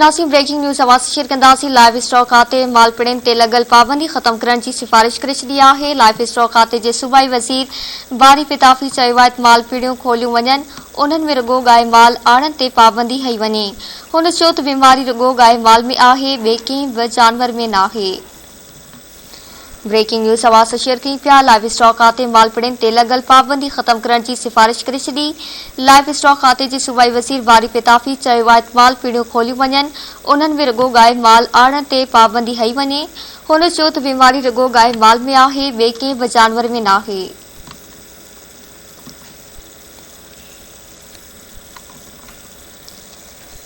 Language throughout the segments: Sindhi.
ناظرين بريڪنگ نيوز اوهان سان شيئر ڪنداسين لائيو اسٽاڪ کاتي مال پڙين تي لڳل پابندي ختم ڪرڻ جي سفارش ڪري ڇڏي آهي لائيو اسٽاڪ کاتي جي صوبائي وزير باري پتافي چيو آهي ته مال پڙيون کوليون وڃن انهن ۾ رڳو ڳائي مال آڻڻ تي پابندي هنئي وڃي هن چيو ته بيماري رڳو ڳائي مال ۾ آهي ٻئي ڪنهن به جانور ۾ ناهي. بريڪنگ نيوز اوهان سان شيئر ڪيون پيا لائيو اسٽاڪ کاتي مال پڙين تي لڳل پابندي ختم ڪرڻ جي سفارش ڪري ڇڏي لائيو اسٽاڪ کاتي جي صوبائي وزير باري پتافي چيو آهي ته مال پڙيون کوليون وڃن انهن ۾ رڳو ڳائي مال آڻڻ تي پابندي هنئي وڃي هن چيو ته بيماري رڳو ڳائي مال ۾ آهي ٻئي ڪنهن به جانور ۾ ناهي.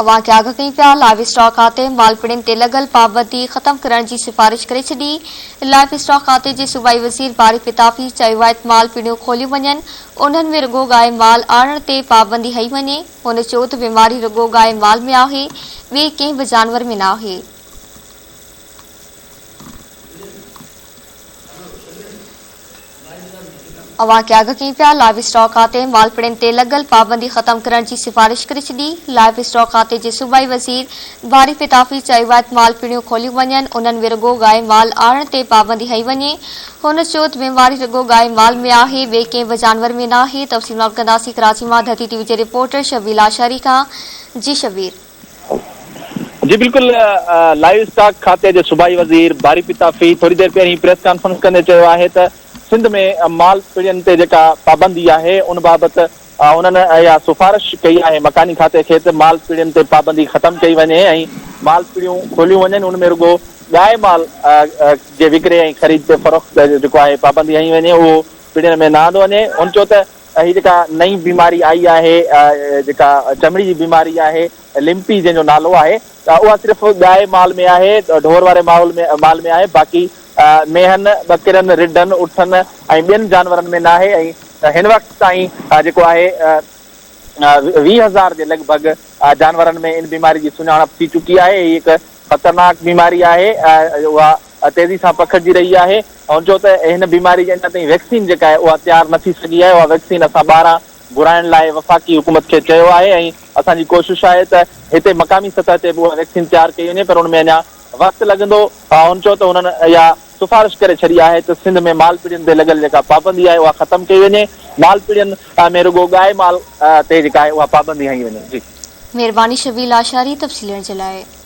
اوهان کي آگاهه ڪيون پيا لائيو اسٽاڪ کاتي مال پڙين تي لڳل پابندي ختم ڪرڻ جي سفارش ڪري ڇڏي لائيو اسٽاڪ کاتي جي صوبائي وزير باري پتافي چيو آهي ته مال پڙيون کوليون وڃن انهن ۾ رڳو ڳائي مال آڻڻ تي پابندي هنئي وڃي هن چيو ته بيماري رڳو ڳائي مال ۾ آهي ٻئي ڪنهن به جانور ۾ ناهي. اوهان کي آگاهه ڪيون پيا لائيو اسٽاڪ کاتي مال پڙين تي لڳل پابندي ختم ڪرڻ جي سفارش ڪري ڇڏي لائيو اسٽاڪ کاتي جي صوبائي وزير باري پتافي چيو آهي ته مال پڙيون کوليون وڃن انهن ۾ رڳو ڳائي مال آڻڻ تي پابندي هنئي وڃي هن چيو ته بيماري رڳو ڳائي مال ۾ آهي ٻئي ڪنهن به جانور ۾ ناهي تفصيل معلوم ڪنداسين ڪراچي مان ڌرتي ٽي وي جي رپورٽر شبير لاشاري کان جي شبير. جي بلڪل لائيو اسٽاڪ کاتي جي صوبائي وزير باري پتافي ٿوري دير پهرين پريس ڪانفرنس ڪندي چيو آهي ته سنڌ ۾ مال پڙين تي جيڪا پابندي آهي ان بابت انهن اها سفارش ڪئي آهي مڪاني کاتي کي ته مال پڙين تي پابندي ختم ڪئي وڃي ۽ مال پڙيون کوليون وڃن ان ۾ رڳو ڳائي مال جي وڪري ۽ خريد تي فروخت جيڪو آهي پابندي هنئي وڃي اهو پڙين ۾ نه آندو وڃي هن چيو ته هي جيڪا نئين بيماري آئي آهي جيڪا چمڙي جي بيماري آهي لمپي جنهن جو نالو آهي ته اها صرف ڳائي مال ۾ آهي ڍور واري ماحول ۾ مال ۾ آهي باقي مينهن ٻڪرين رڍن اٺن ۽ ٻين جانورن ۾ ناهي ۽ هن وقت تائين جيڪو آهي 20 هزار جي لڳ ڀڳ جانورن ۾ ان بيماري جي سڃاڻپ ٿي چڪي آهي هي هڪ خطرناڪ بيماري آهي اها تيزي سان پکڙجي رهي آهي هن چيو ته هن بيماري جي اڃا تائين ويڪسين جيڪا آهي اها تيار نه ٿي سگهي آهي اها ويڪسين اسان ٻاهران گهرائڻ لاء وفاقي حڪومت کي چيو آهي ۽ اسان جي ڪوشش آهي ته هتي مقامي سطح تي به اها ويڪسين تيار ڪئي وڃي پر ان ۾ اڃا وقت لڳندو هن چيو ته هنن اها سفارش ڪري ڇڏي آهي ته سنڌ ۾ مال پڙين تي لڳل جيڪا پابندي آهي اها ختم ڪئي وڃي مال پڙين ۾ رڳو ڳائي مال تي جيڪا آهي اها پابندي هنئي وڃي جي. مهرباني شبير لاشاري تفصيل ڏيڻ جي لاء.